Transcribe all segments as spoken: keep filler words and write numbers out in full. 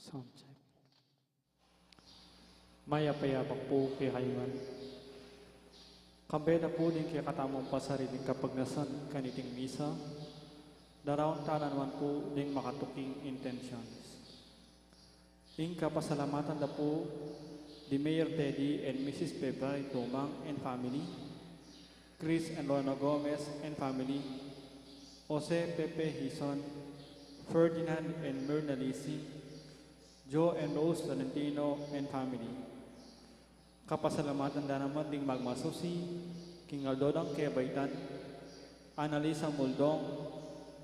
Sound check. Mayap a abak pu kekayu ngan. Kambe da pu ding kekatamung pasariling kapagnasan kaniting misa, daraun tana naman pu ding makatuking intentions. Ing kapasalamatan da pu di Mayor Teddy and Missus February Tumang and family, Chris and Lorna Gomez and family, Jose Pepe Hison, Ferdinand and Myrna Lising, Joe and Rose Tolentino and family. Kapasalamatan da naman ding magmasusi king aldo dang kebaitan, Annalisa Muldong,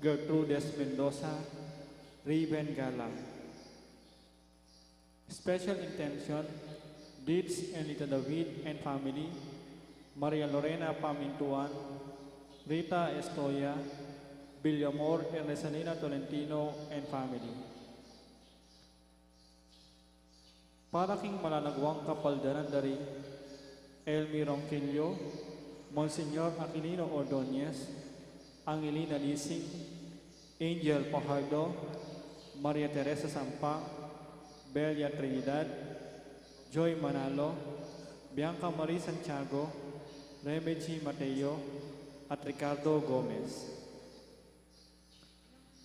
Gertrudes Mendoza, Raven Gala. Special intention, Dids and Lita David and family, Maria Lorena Pamintuan, Rita Estoya, Villamor and Resalina Tolentino and family. Para king malalagwang kapaldanan da ri Elmi Ronquillo, Monsignor Aquilino Ordonez, Angelina Lising, Angel Fajardo, Maria Teresa Sampa, Belia Trinidad, Joy Manalo, Bianca Marie Santiago, Remedy Mateo, at Ricardo Gomez.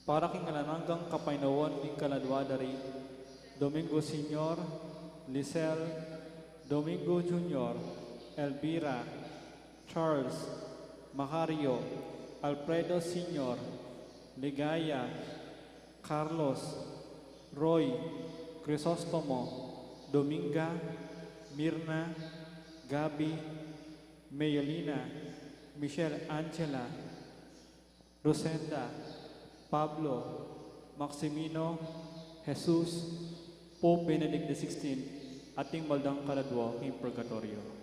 Para king alang anggang kapaynawan ning kaladua da ri Domingo Senior, Lisel, Domingo Junior, Elvira, Charles, Macario, Alfredo Senior, Ligaya, Carlos, Roy, Crisostomo, Dominga, Mirna, Gabi, Mayelina, Michelle Angela, Rosenda, Pablo, Maximino, Jesus, Pope Benedict the sixteenth, at ding maldang kaladua king purgatoryo.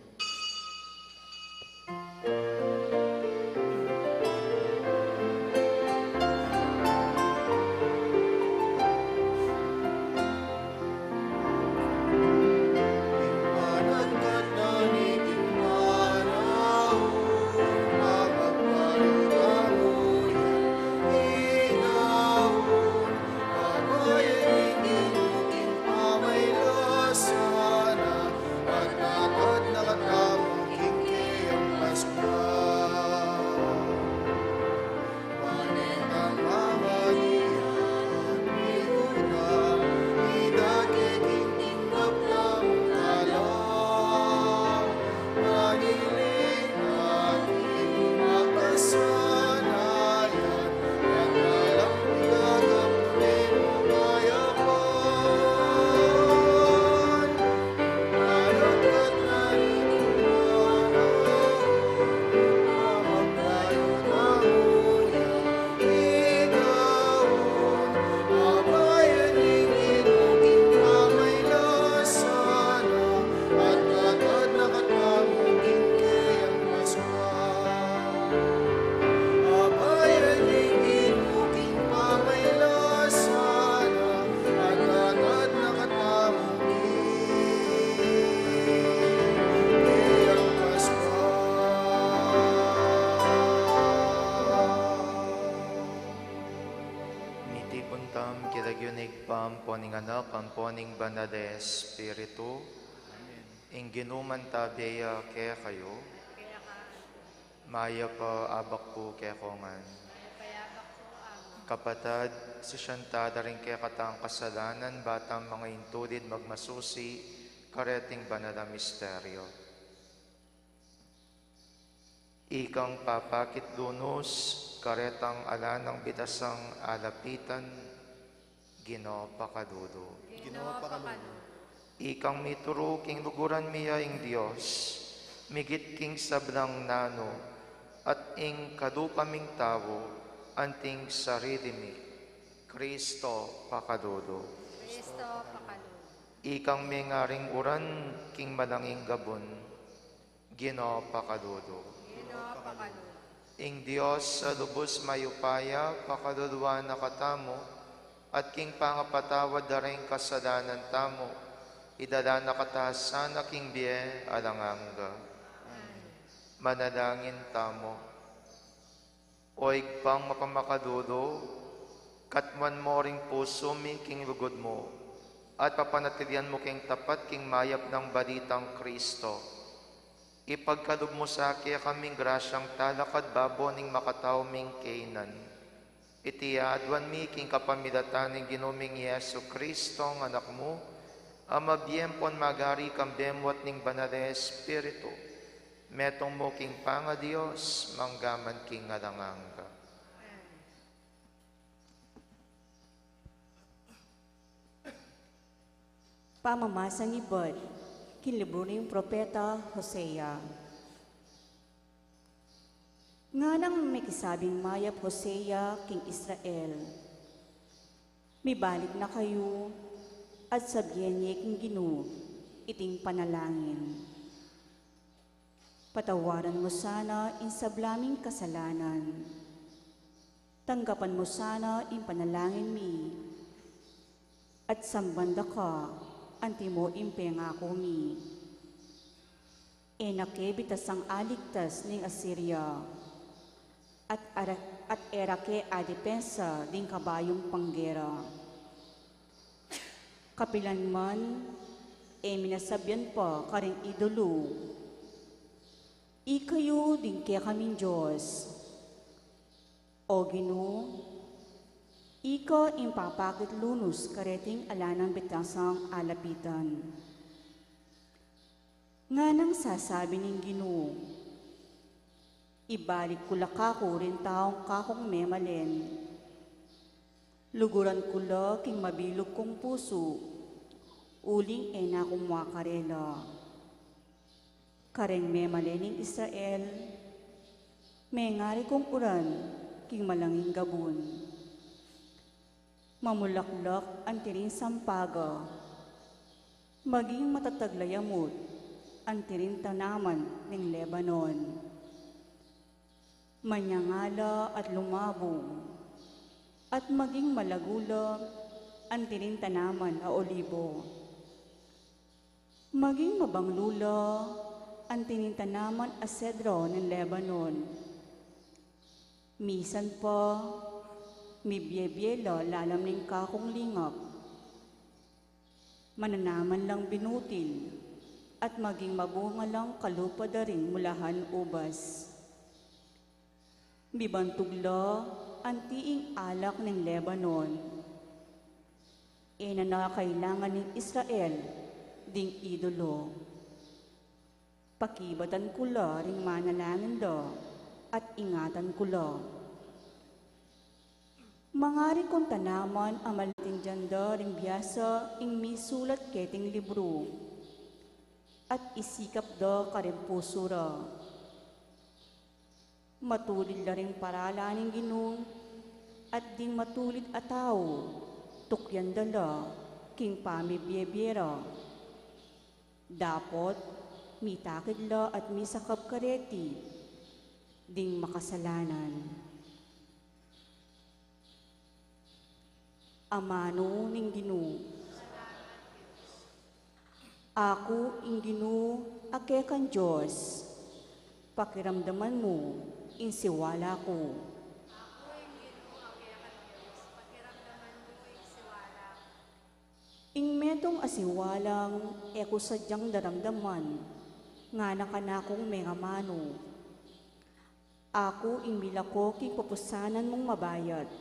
Mitipun tamu king lagyu ning Ibpa, ampo ning Anak, ampo ning Banal a Espiritu. Amen. Ing Ginu mantabe ya kekayu. Mayap a abak pu kekongan. Kapatad, sisian tala ring kekatang kasalanan ba tang manga intulid magmasusi kareting banal a misteryo. Ikang papakit lunus karetang ala nang bitasang alapitan, Ginu pakalulu. Ginu pakalulu. Ikang mituru king luguran mi ya ing Dios, migit king sablang nanu, at ing kalupa ming tau, anting sarili mi, Kristo pakalulu. Kristo pakalulu. Ikang mengaring uran king malanging gabun, Ginu pakalulu. Ginu pakalulu. Ing Dios a lubus mayupaya, pakaluluan na katamu, at king pangapatawad da ring kasalanan tamu, idala na kata sana king bie alang angga. Amen. Manalangin tamu. O Ibpang mapamakalulu, katmuan mu ring pusu mi king lugud mu, at papanatilian mu keng tapat king mayap nang balitang Kristo. Ipagkalub mu sa kekaming grasyang talakad babo ning makatau ming kainan. Iti aduan mi king kapamilatan ning Ginu ming Jesu Kristo, ang Anak mu, a mabie ampon magari kambe mu at ning Banal a Espiritu, metung mu king pangaDios, mangga man king alang angga. Pamamasan ibat king libru ning propeta Hosea. Nganang mekisabing mayap Hosea king Israel, "Mibalik na kayu at sabyan ye king Ginu iting panalangin. Patawaran mu sana ing sabla ming kasalanan. Tanggapan mu sana ing panalangin mi, at samban da ka antimo ing pengaku mi. E na ke bitasang aligtas ning Asiria, at ara-, at e ra ke adepensa ding kabayung panggera. Kapilan man e mi nasabyan pa karing idolu, 'Ikayu ding kekaming Dios.' O Ginu, ika ing papakit lunus kareting ala nang bitasang alapitan." Nganang sasabi ning Ginu, "Ibalik ku la kaku ring taung kakung memalen. Luguran ku la king mabilug kung pusu, uling e na ku mua karela. Kareng memalen ning Israel, mengari kung uran king malanging gabun. Mamulaklak anti ring sampaga, maging matatag la ya mut anti ring tanaman ning Lebanon. Manyangala at lumabung, at maging malagu la anti ring tanaman a olibo. Maging mabanglu la anti ring tanaman a sedro ning Lebanon. Misan pa, mibie-bie la lalam ning kakung lingap. Mananaman lang binutil, at maging mabunga lang kalupa da ring mulahan ubas. Mibantug la anti ing alak ning Lebanon. E na na kailangan ning Israel ding idolo. Pakibatan ku la ring manalangin da, at ingatan ku la. Mangari kung tanaman a malating dianda ring biasa ing misulat keting libru, at isikap da karing pusu ra. Matulid la ring paralan ning Ginu, at ding matulid a tau tukyan da la king pamibie-bie ra. Dapot mitakid la at misakab kareti ding makasalanan." Amanu ning Ginu. "Aku ing Ginu a kekang Dios, pakiramdaman mu ing siwala ku." Aku ing Ginu a kekang Dios, pakiramdaman mu ing siwala ku. Ing metung a siwalang e ku sadyang daramdaman, ngana kanakung mengamanu. Aku ing milako king pupusanan mung mabayat.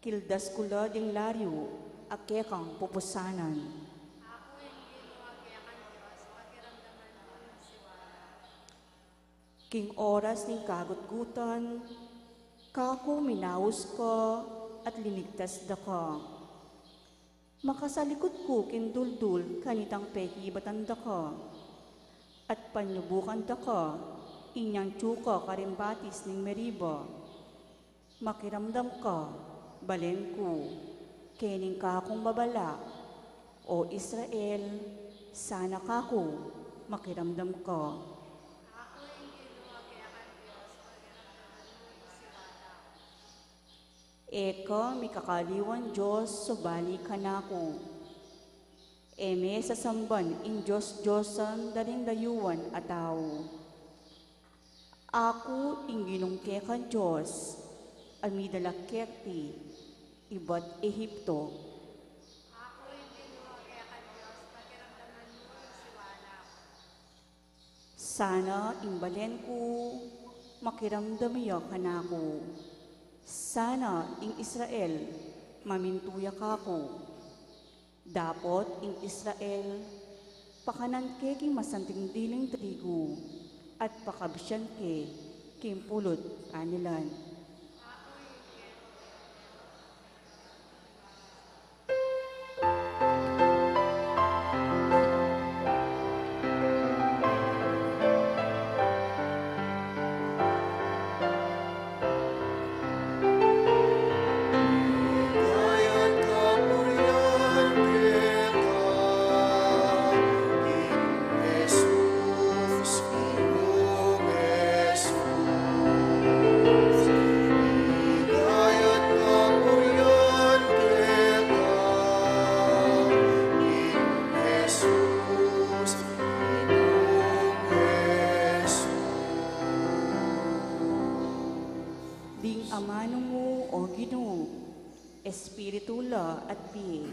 Kildas ku la ding lariu a kekang pupusanan. Aku ing Ginu a kekang Dios, pakiramdaman mu ing siwala ku. King oras ning kagutgutan, kaku minaus ka at linigtas da ka. Makasalikut ku king duldul kanitang pekibatan da ka, at panyubukan da ka inyang tiuka karing batis ning Meriba. Makiramdam ka, balen ku, kening kakung babala, O Israel, sana kaku makiramdam ka. Aku ing Ginu a kekang Dios, pakiramdaman mu ing siwala ku. E ka mikakaliwan Dios subali kanaku. E me sasamban ing dios-diosan da ring dayuan a tau. Aku ing Ginung kekang Dios a midala keti ibat Egipto. Aku ing Ginu Sana ing balen ku makiramdam ya kanaku. Sana ing Israel mamintu ya kaku. Dapot ing Israel pakanan ke king masanting diling trigu, at pakabsian ke king pulut kanilan. Ding amanu mu, o Ginu, espiritu la at bie,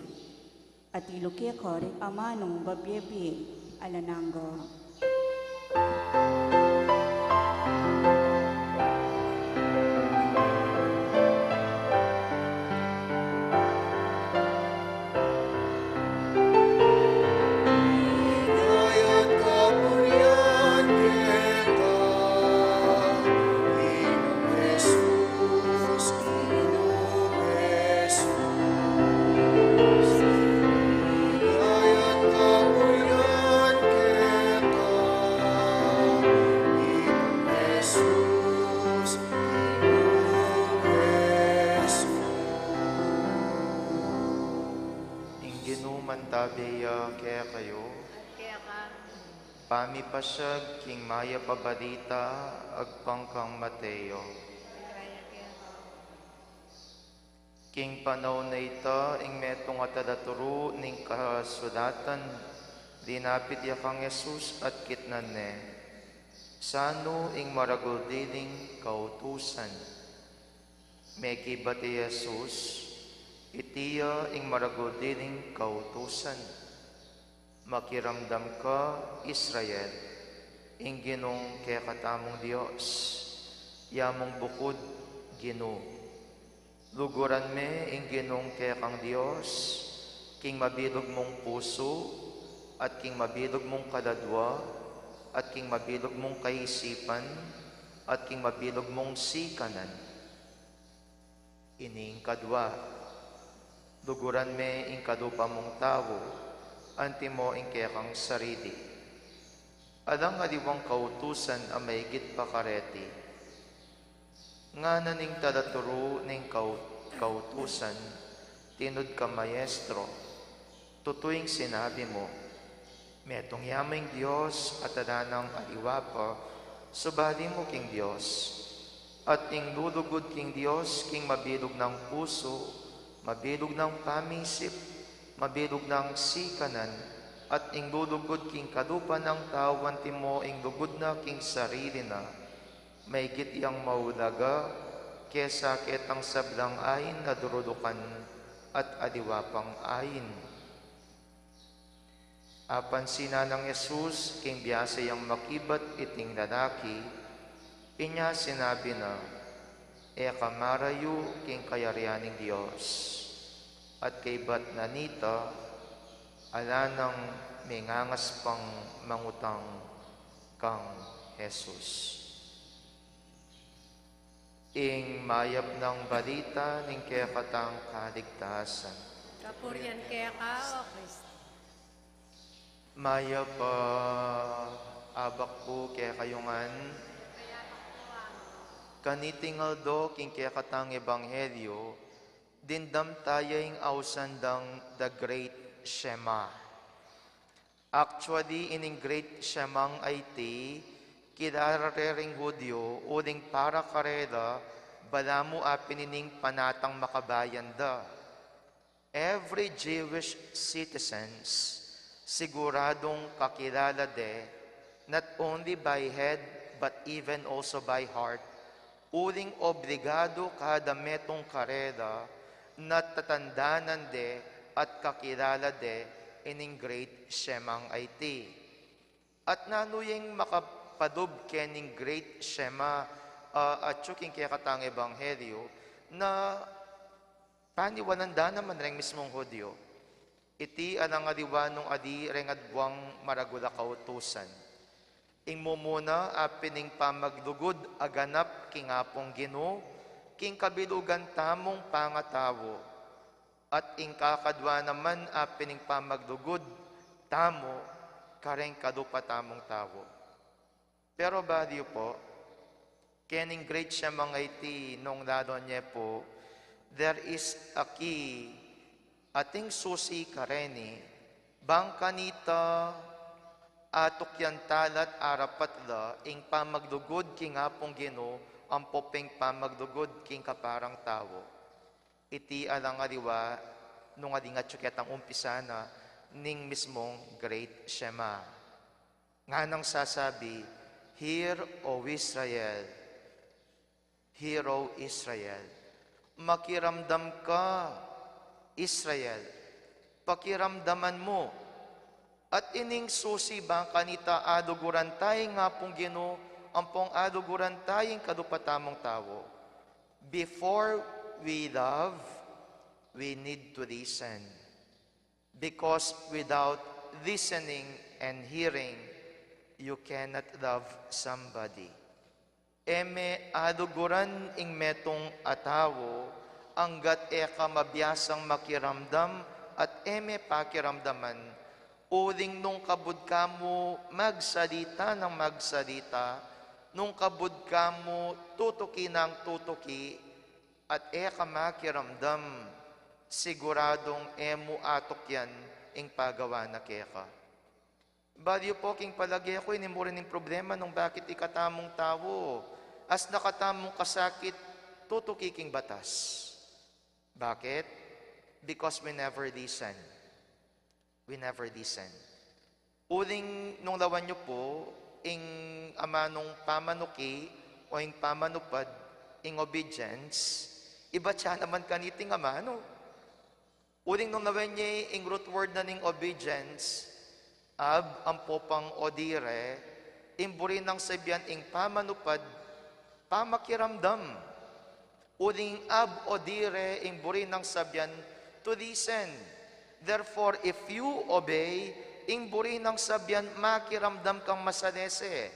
at ilu keka ring amanung babie-bie alang angga. Ing Ginu mantabe ya kekayu. At keka. Pamipasiag king Mayap a Balita agpang kang Mateo. King panaun a ita, ing metung a talaturu ning kasulatan, linapit ya kang Jesus at kitnan ne, "Sanu ing maragul diling kautusan?" Mekibat i Jesus, "Iti ya ing maragul diling kautusan: Makiramdam ka, Israel, ing Ginung kekatamung Dios, ya mung bukud Ginu. Luguran me ing Ginung kekang Dios king mabilug mung pusu, at king mabilug mung kaladua, at king mabilug mung kaisipan, at king mabilug mung sikanan." Ining kadua, "Luguran me ing kalupa mung tau, antimo ing kekang sarili. Alang aliwang kautusan a maigit pa kareti." Ngana ning talaturu ning kau-, kautusan, "Tinud ka, Maestro, tutu ing sinabi mu. Metung ya mu ing Dios at ala nang aliwa pa, subali mu king Dios. At ing lulugud king Dios king mabilug nang pusu, mabilug nang pamisip, mabilug nang sikanan, at ing lulugud king kalupa nang tau antimo ing lugud na king sarili na, maigit yang maulaga kesa ketang sablang ain a lulukan at aliwa pang ain." Apansinan nang Jesus king biasa yang makibat iting lalaki, inya sinabi na, "E ka marayu king kayarian ning Dios." At kaybat na nita, ala nang mingangas pang mangutang kang Jesus. Ing mayap nang balita ning kekatang kaligtasan. Kapurian keka, O Kristo. Mayap a abak pu kekayu ngan. Kaniting aldo king kekatang ebanghelyo, dimdam taya ing ausan dang The Great Shema. Actually, ining Great Shema a iti, kilala re ring Hudyo, uling para karela, balamu a pin ining panatang makabayan da. Every Jewish citizens, siguradung kakilala de, not only by head, but even also by heart, uling obligadu kada metung karela na tatandanan de at kakilala de ining Great Shema a iti. At nanu yang maka-, padub kening great Shema, ah, atyu king kekatang ebanghelyo, na paniwanan da naman reng mismung Hudyo. Iti alang aliwa nung ali reng aduang maragul a kautusan. Ing mumuna, a pin ing pamaglugud a ganap king Apung Ginu, king kabilugan tamung pangatau. At ing kakadwa naman, a pin ing pamaglugud tamu kareng kalupa tamung tau. Pero balu yu pu, kening great Shema a iti nung lalu ne pu, there is a key, ating susi kareni, bang kanita atukyan tala at arapat la ing pamaglugud king Apung Ginu, ampo pin ing pamaglugud king kaparang tau. Iti alang aliwa nung aling atyu ketang umpisa na ning mismung great Shema. Nganang sasabi, "Hear, O Israel, hear, O Israel." Makiramdam ka, Israel. Pakiramdaman mu. At ining susi bang kanita aluguran taya ing Apung Ginu, ampong aluguran taya ing kalupa tamung tau. Before we love, we need to listen. Because without listening and hearing, you cannot love somebody. E me aluguran ing metung a tau, anggat e ka mabiasang makiramdam at e me pakiramdaman, uling nung kabud ka mu magsalita nang magsalita, nung kabud ka mu tutuki nang tutuki, at e ka makiramdam, siguradung e mu atukyan ing pagawa na keka. Balu yu pu, king palage ku, ini mu rin ing problema nung bakit ikatamung tau, asna katamung kasakit, tutuki king batas. Bakit? Because we never listen. We never listen. Uling nung lawan yu pu, ing amanung pamanuki o ing pamanupad, ing obedience, ibat ya naman kaniting amanu. Uling nung lawen ye ing root word na ning obedience, ab ampo pang audire, ing buri nang sabian ing pamanupad, pamakiramdam. Uling ab audire, ing buri nang sabian to listen. Therefore, if you obey, ing buri nang sabian makiramdam kang masalese.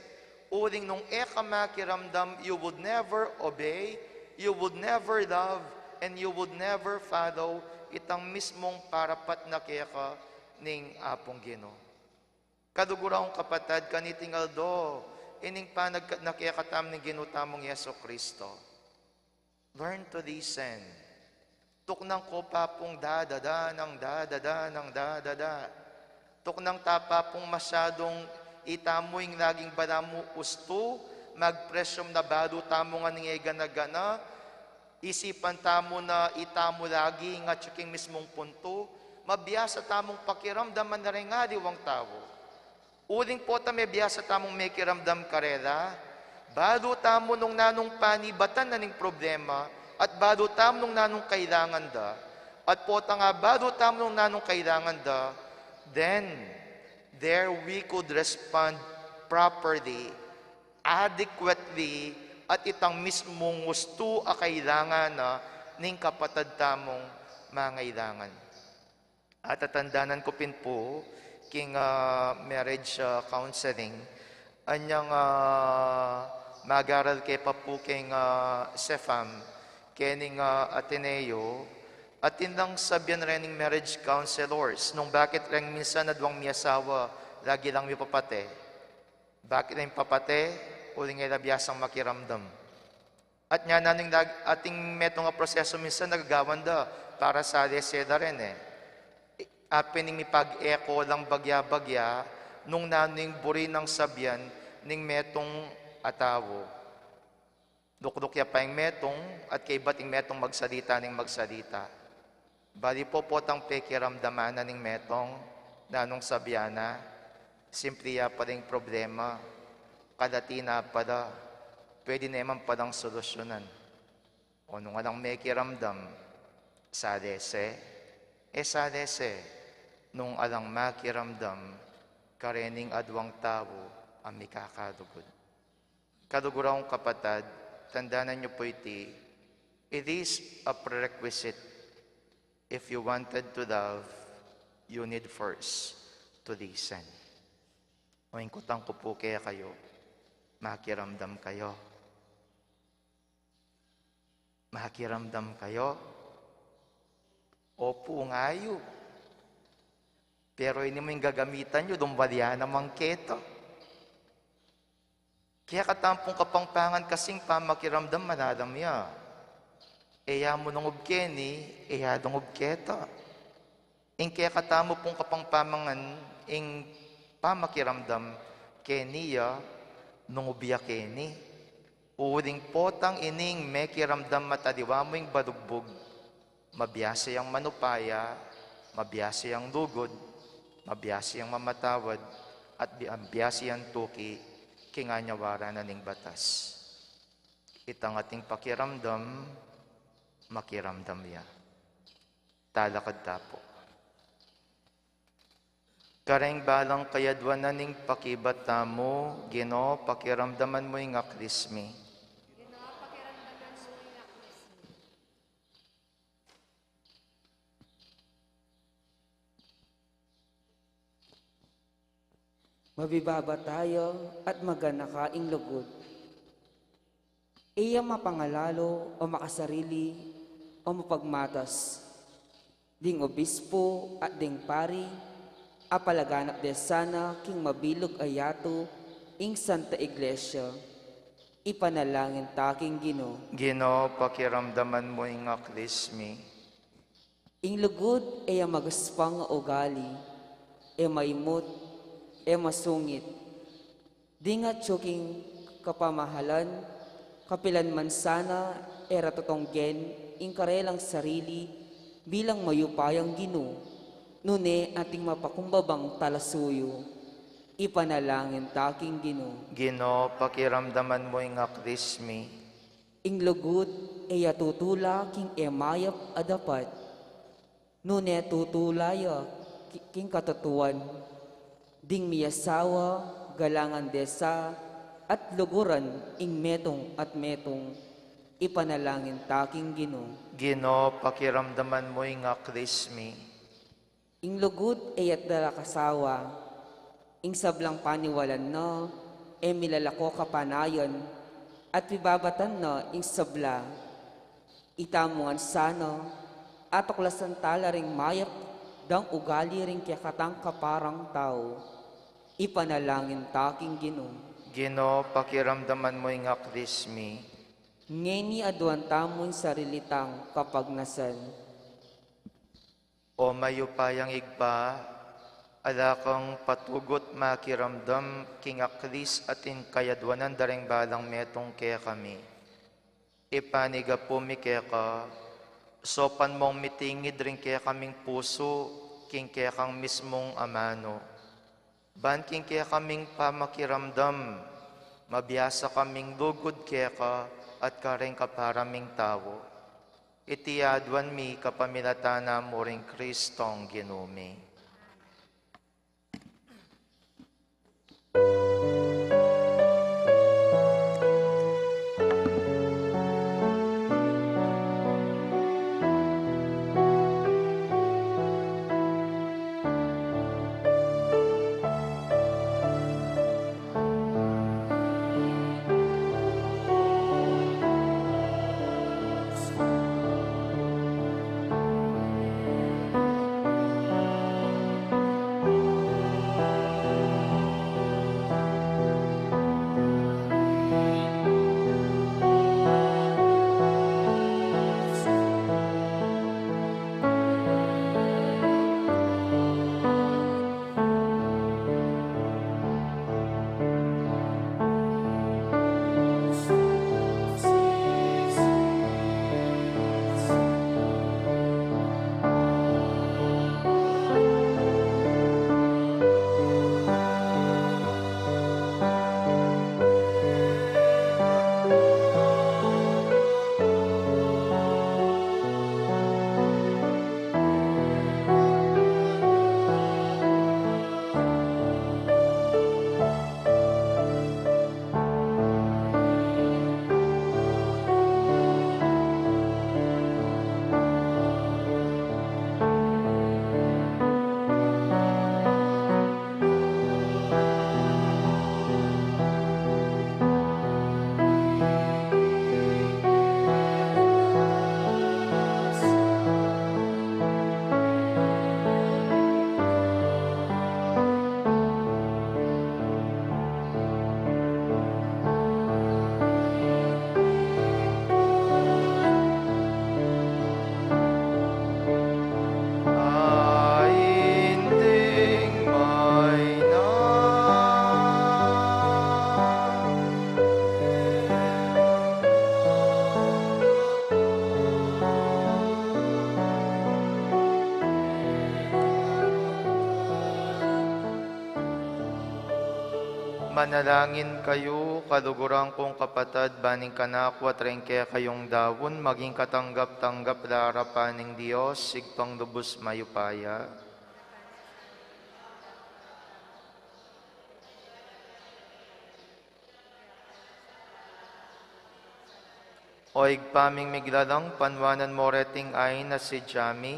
Uling nung e ka makiramdam, you would never obey, you would never love, and you would never follow itang mismung parapat na keka ning Apung Ginu. Kaluguran kung kapatad, kaniting aldo, ining panagkat na kekatamu ning Ginu tamung Jesucristo. Learn to listen. Tuknang ko pa pung dadada nang dadada nang dadada. Tuknang ta pa pung masyadung itamu ing laging balamu ustu, magpresyum na balu tamu ngan ing e gana-gana, isipan tamu na itamu lagi ing atyu king mismung puntu, mabiasa tamung pakiramdaman na reng aliwang tau. Uling pota mebiasa tamung mekiramdam karela, balu tamu nung nanung panibatan na ning problema, at balu tamu nung nanung kailangan da, at pota nga balu tamu nung nanung kailangan da, then there we could respond properly, adequately, at itang mismung ustu a kailangan na ning kapatad tamung mangailangan. At atandanan ku pin pu, king, ah, marriage, ah, counseling, anyang, ah, magaral ke pa pu king, ah, CEFAM, kening, ah, Ateneo, atin lang sabian rening marriage counselors, nung bakit reng minsan aduang miyasawa, lagi lang mipapate. Bakit reng papate? Uling e la biasang makiramdam. At nya nanu ing lag-, ating metung a proseso minsan nagagawan da para salese la rin e. Apin ing mipag-eko lang bagya-bagya nung nanu ing buri nang sabian ning metung a tau. Lukluk ya pa ing metung at kaybat ing metung magsalita ning magsalita. Bali pu, potang pekiramdaman na ning metung, nanung sabian na, simple ya pala ing problema, kalati na pala, pwede ne man palang solusyunan. O nung alang mekiramdam, salese, e salese, nung alang makiramdam, karening aduang tau, a mikakadugud. Kaluguran kung kapatad, tandanan yu pu iti, it is a prerequisite. If you wanted to love, you need first to listen. O, ing kutang ku pu kekayu, makiramdam kayu. Makiramdam kayu? Opu, ngayu. Pero ini mu ing gagamitan yu, lumwal ya naman keta. Kaya katamu pung Kapampangan kasing pamakiramdam, manalam ya. E ya mu lungub keni, e ya lungub keta. Ing kekatamu pung Kapampangan, ing pamakiramdam keni ya, lungub ya keni. Uling potang ining mekiramdam mataliwa mu ing balugbug, mabiasa yang manupaya, mabiasa yang lugud, mabiasa yang mamatawad, at bi-, mabiasa yang tuki king anyawaran na ning batas. Itang ating pakiramdam, makiramdam ya. Talakad ta pu. Kareng balang kayadwanan ning pakibat tamu, Ginu, pakiramdaman mu ing aklis mi. Ginu, pakiramdaman mu ing aklis mi. Mabibaba tayu at maganaka ing lugud. E ya mapangalalu o makasarili o mapagmatas. Ding obispu at ding pari, a palaganap de sana king mabilug a yatu ing Santa Iglesia. Ipanalangin ta king Ginu. Ginu, pakiramdaman mu ing aklis mi. Ing lugud e ya magaspang a ugali, e maimut, e masungit. Ding atyu king kapamahalan, kapilan man sana e ra tutunggen ing karelang sarili bilang mayupayang Ginu, nune ating mapakumbabang talasuyu. Ipanalangin ta king Ginu. Ginu, pakiramdaman mu ing aklis mi. Ing lugud e ya tutula king e mayap a dapat, nune tutula ya ki-, king katutuan. Ding miyasawa, galangan de sa, at luguran ing metung at metung. Ipanalangin ta king Ginu. Ginu, pakiramdaman mu ing aklis mi. Ing lugud e ya talakasawa, ing sablang paniwalan na, e milalako kapanayan, at pibabatan na ing sabla. Itamu ngan sana, atuklasan ta la ring mayap dang ugali ring kekatang kaparang tau. Ipanalangin ta king Ginu. Ginu, pakiramdaman mu ing aklis mi. Ngeni aduan tamu ing sarili tang kapagnasan. O mayupayang Ibpa, ala kang patugut makiramdam king aklis at ing kayadwanan da ring balang metung kekami. Ipanigapu mi keka, saupan mung mitingid ring kekaming pusu king kekang mismung amanu. Ban king kekaming pamakiramdam, mabiasa kaming lugud keka at kareng kapara ming tau. Iti aduan mi kapamilatan na mu ring Kristong Ginu mi. Manalangin kayu, kaluguran kung kapatad, ban ing kanaku at ring kekayung daun maging katanggap-tanggap la arapan ning Dios, Ibpang lubus mayupaya. O Ibpa ming miglalang, panuanan mu reting ain a si Jami,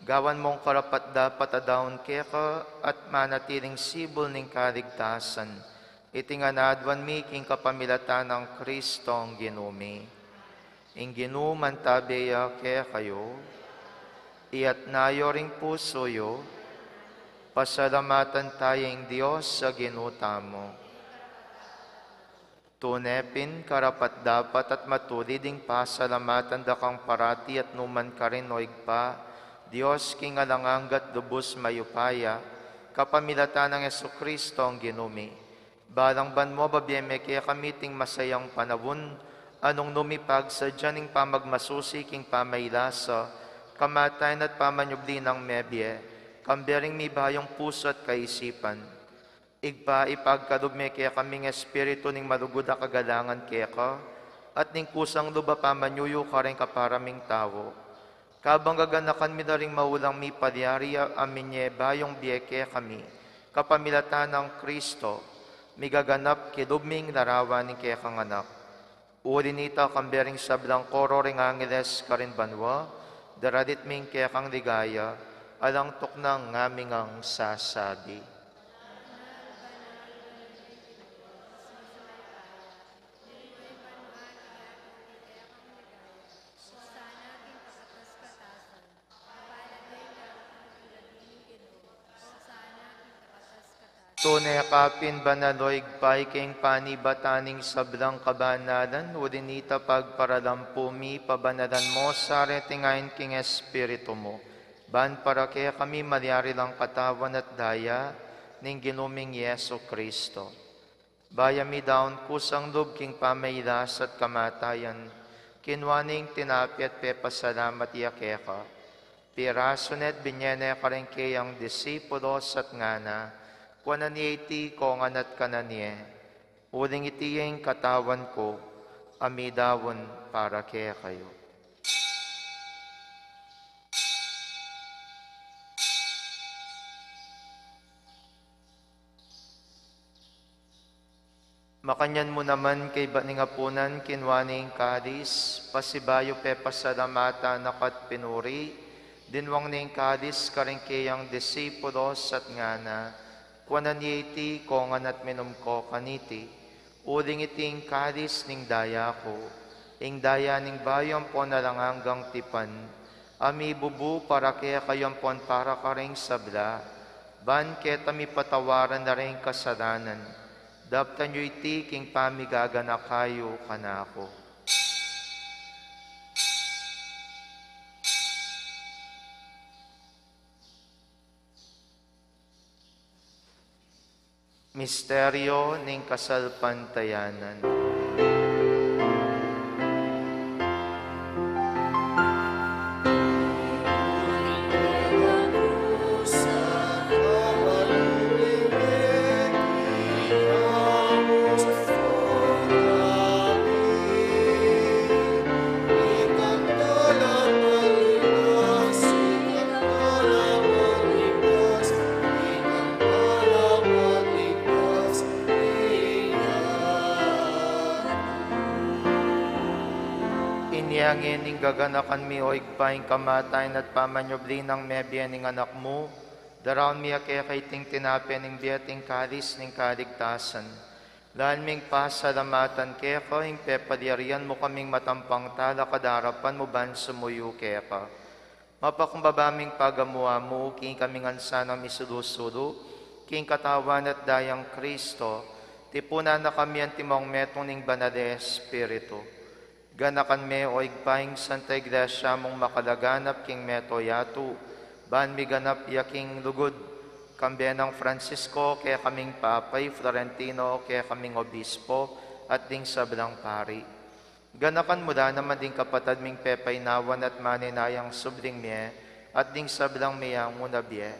gawan mung karapat-dapat a daun keka at manatiling sibul ning kaligtasan. Iti ngan aduan mi king kapamilatan nang Kristong Ginu mi. Ing Ginu mantabe ya kekayu. Iyatas yu ring pusu yu. Pasalamatan taya ing Dios a Ginu tamu. Tune pin karapat-dapat at matulid ing pasalamatan da kang parati at nu man karin, o Ibpa, Dios king alang angga at lubus mayupaya, kapamilatan nang Jesucristong Ginu mi. Balang banua, babie me kekami iting masayang panaun, a nung nu mi pagsadyan ing pamagmasusi king pamailasa, kamatayan at pamanyubli nang mebie, kambe ring mibayung pusu at kaisipan. Ibpa, ipagkalub me kekami ing espiritu ning malugud a kagalangan keka, at ning kusang lub a pamanyuyu kareng kapara ming tau. Kabang gaganakan mi la ring maulang mipalyari a minye bayung bie kekami, kapamilatan nang Kristo, migaganap kilub ming larawan ning kekang Anak. Uli nita, kambe ring sablang koro ring angeles karin banua, daralit mi ing kekang ligaya, alang tuknang ngaming sasabi. Tune ka pin banal, o Ibpa, ika ing panibatan ning sablang kabanalan, uli nita pagparalampu mi, pabanalan mu sa reting ain king Espiritu mu, ban para kekami malyari lang katawan at daya ning Ginu ming Jesucristo. Bayu mi daun kusang lub king pamailas at kamatayan, kinua ne ing tinape at pepasalamat ya keka. Pirasu ne at binye ne kareng keyang disipulos at ngana, kuanan ye iti kongan at kanan ye, uling iti ing katawan ku, a midaun para kekayu. Makanyan mu naman kaybat ning apunan, kinua ne ing kalis, pasibayu pepasalamatan na ka at pinuri, dinwang ne ing kalis kareng keyang disipulos at ngana, kuanan ye iti kongan at minum ko kaniti, uling iti ing kalis ning daya ku, ing daya ning bayu ampon alang anggang tipan, a mibubu para kekayu ampon para kareng sabla, ban keta mipatawaran la ring kasalanan. Daptan yu iti king pamigaganaka yu kanaku. Misteryo ning kasalpantayanan. Inya ngeni gaganakan mi, o Ibpa, ing kamatayan at pamanyubli nang mebie ning Anak mu, daraun mi keka iting tinape ning bie at ing kalis ning kaligtasan. Lalan ming pasalamatan keka ing pepalyarian mu kaming matampang talakad king arapan mu ban sumuyu keka. Mapakumbaba ming pagamu-amu, king kami ngan sanang misulu-sulu king katawan at dayang Kristo, tipunan na kami antimong metung ning Banal a Espiritu. Ganakan me, o Ibpa, ing Santa Iglesia mung makalaganap king mabilug a yatu, ban miganap ya king lugud, kambe nang Francisco, kekaming Papa, i Florentino, kekaming Obispo, at ding sablang pari. Ganakan mu la naman ding kapatad ming pepainawan at maninayang subling mie, at ding sablang miyanguna bie.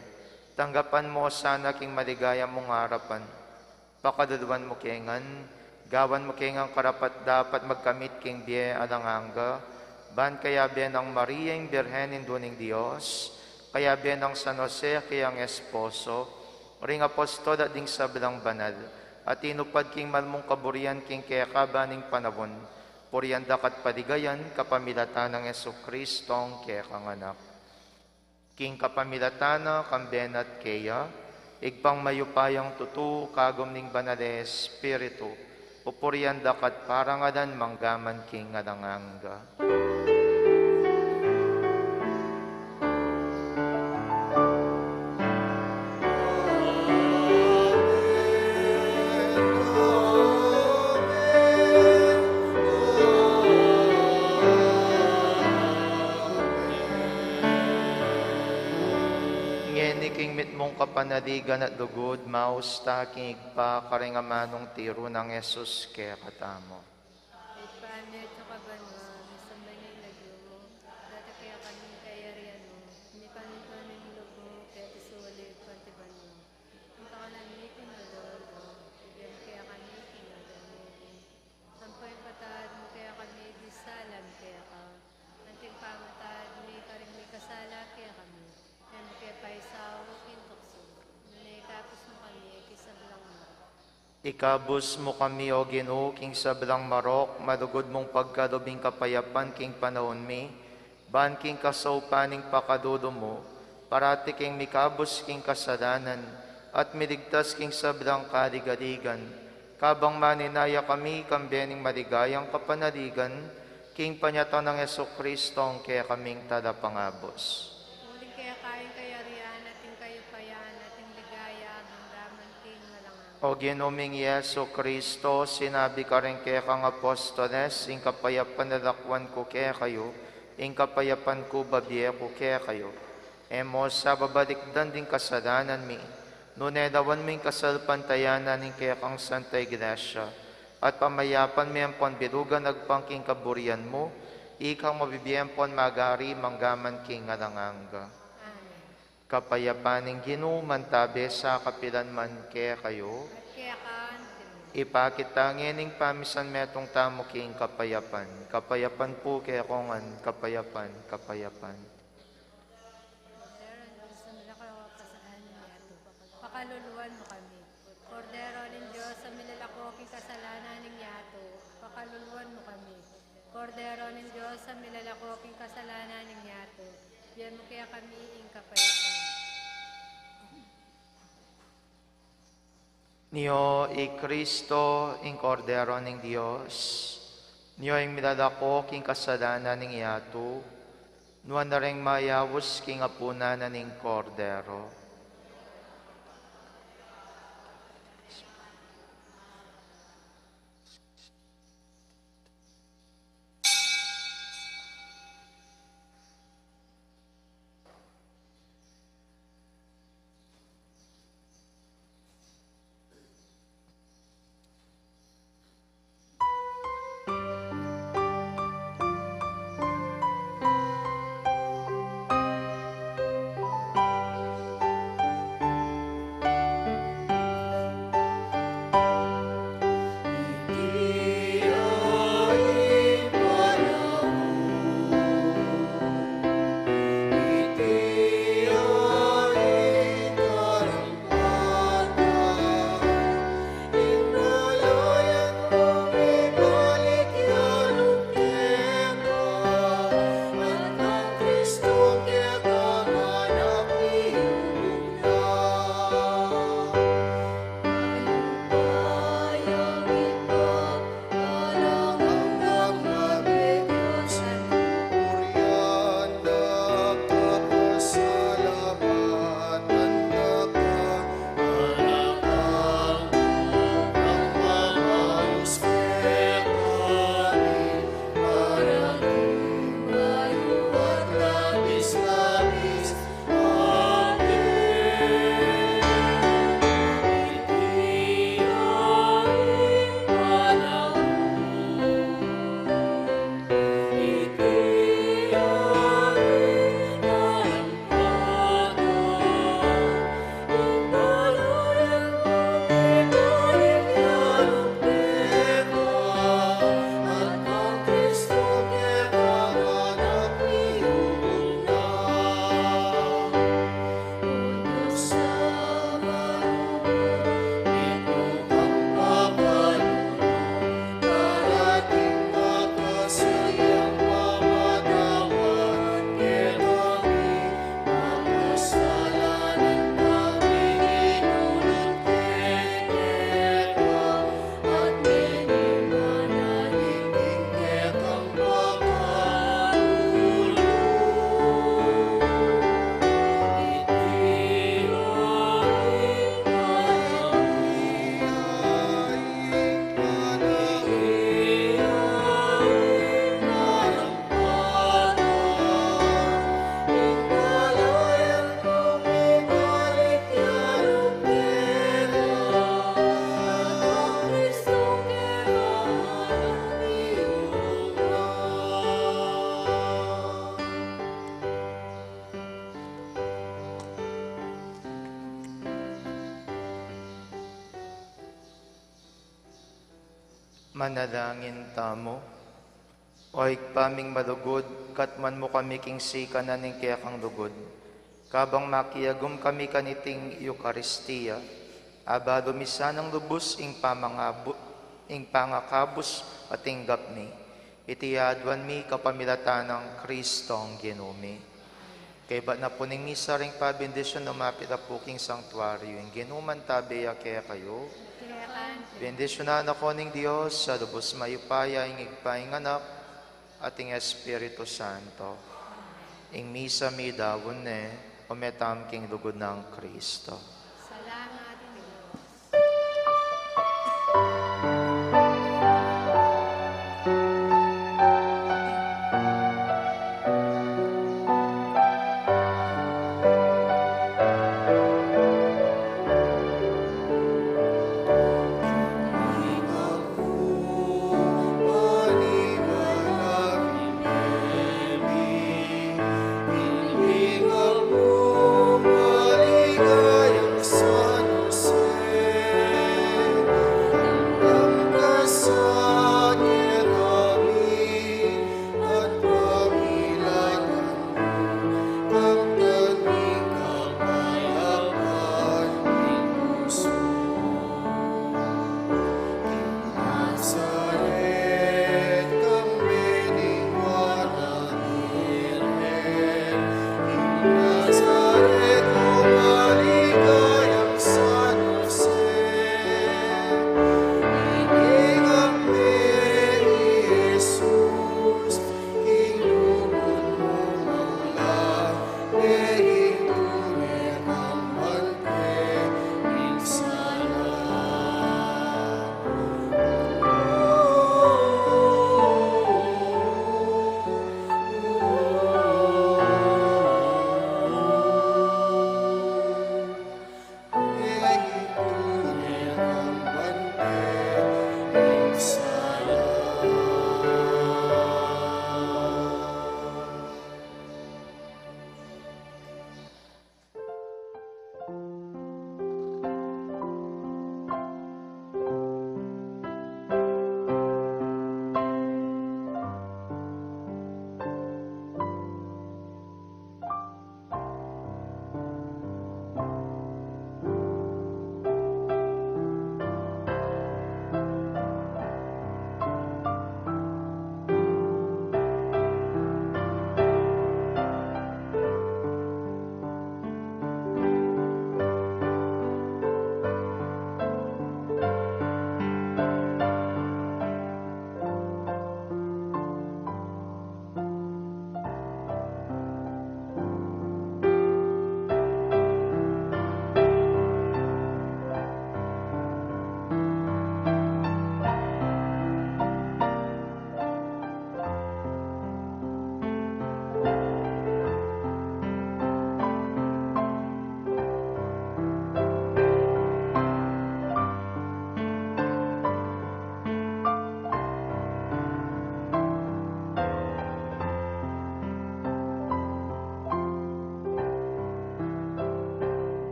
Tanggapan mu la sana king maligaya mung arapan. Pakaluluan mu ke ngan, gawan mu ke ngan karapat-dapat magkamit king bie alang angga, ban kayabe nang Maria ing Birhen Indu ning Dios, kayabe nang San Jose kayang esposo, ring apostol at ding sablang banal, a tinupad king mal mung kaburian king kekaban ning panaun, purian da ka at paligayan kapamilatan nang Jesucristong kekang Anak. King kapamilatan na, kambe na at keya, Ibpang mayupayang tutu, kagum ning Banal a Espiritu, pupurian da ka at parangalan manggaman king alang angga. Ngeni king mitmung kapanaligan at lugud, maus ta king Ibpa, karing amanung tiru nang Jesus kekatamu. Ibpa mi, atsu ka banua, misamban ya ing lagyu mu, datang kekami ing kayarian mu, mipamintuan ing lub mu, keti sulip anti banua. Ing kakanan mi king aldo-aldo, ibie mu kekami king aldo ngeni. Ampon ipatawad mu kekami ding sala mi keka, anti ing pamamatawad mi karing mikasala kekami. E mu ke paisaul king tuksu, nune ikabus mu kami king sablang marok. Ikabus mu kami, O Ginu, king sablang marok, malugud mung pagkalub ing kapayapan king panaun mi, ban king kasaupan ning pakalulu mu, parati kaming mikabus king kasalanan, at miligtas king sablang kaligaligan, kabang maninaya kami kambe ning maligayang kapanaligan, king panyatang nang Jesucristong kekaming Talapangabus. Uling keka ing kayarian, at ing kayupayan, at ing ligaya, manggaman king alang angga. O Ginu ming Jesucristo, sinabi mu karing kekang apostoles, Ing kapayapan lalakwan ku kekayu, ing kapayapan ku babie ku kekayu. E mu sa babalikdan ding kasalanan mi, nune lawan mu ing kasalpantayanan ning kekang Santa Iglesia, at pamayapan me ampon bilugan agpang king kaburian mu, ikang mabibie ampon mag-ari manggaman king alang angga. Amen. Ing kapayapan ning Ginu mantabe sa kapilan man kekayu. At keka anti mu. Ipakit ta ngeni ing pamisanmetung tamu king kapayapan. Kapayapan pu kekongan, kapayapan, kapayapan. Kordero ning Dios a milalako king kasalanan ning yatu, pakaluluan mu kami. Kordero ning Dios a milalako king kasalanan ning yatu, pakaluluan mu kami. Kordero ning Dios a milalako king kasalanan ning yatu, ibie mu kekami ing kapayapan. Nyo i Kristo, ing Kordero ning Dios, nyo ing milalako king kasalanan ning yatu, nuan na ring mayaus king apunan na ning Kordero. Manalangin tamu. O Ibpa ming malugud, katmuan mu kami king sikanan ning kekang lugud, kabang makiagum kami kaniting Eukaristia, abalu mi sanang lubus ing pamangabu-, ing pangakabus a tinggap mi. Iti aduan mi kapamilatan nang Kristong Ginu mi. Kaybat na pu ning misa ring pabendisyon, lumapit na pu king santuaryo. Ing Ginu mantabe ya kekayu. Bendisyunan na kayu ning Dios a lubus mayupaya, ing Ibpa, ing Anak, at ing Espiritu Santo. Ing misa midaun ne, o metam king lugud nang Kristo.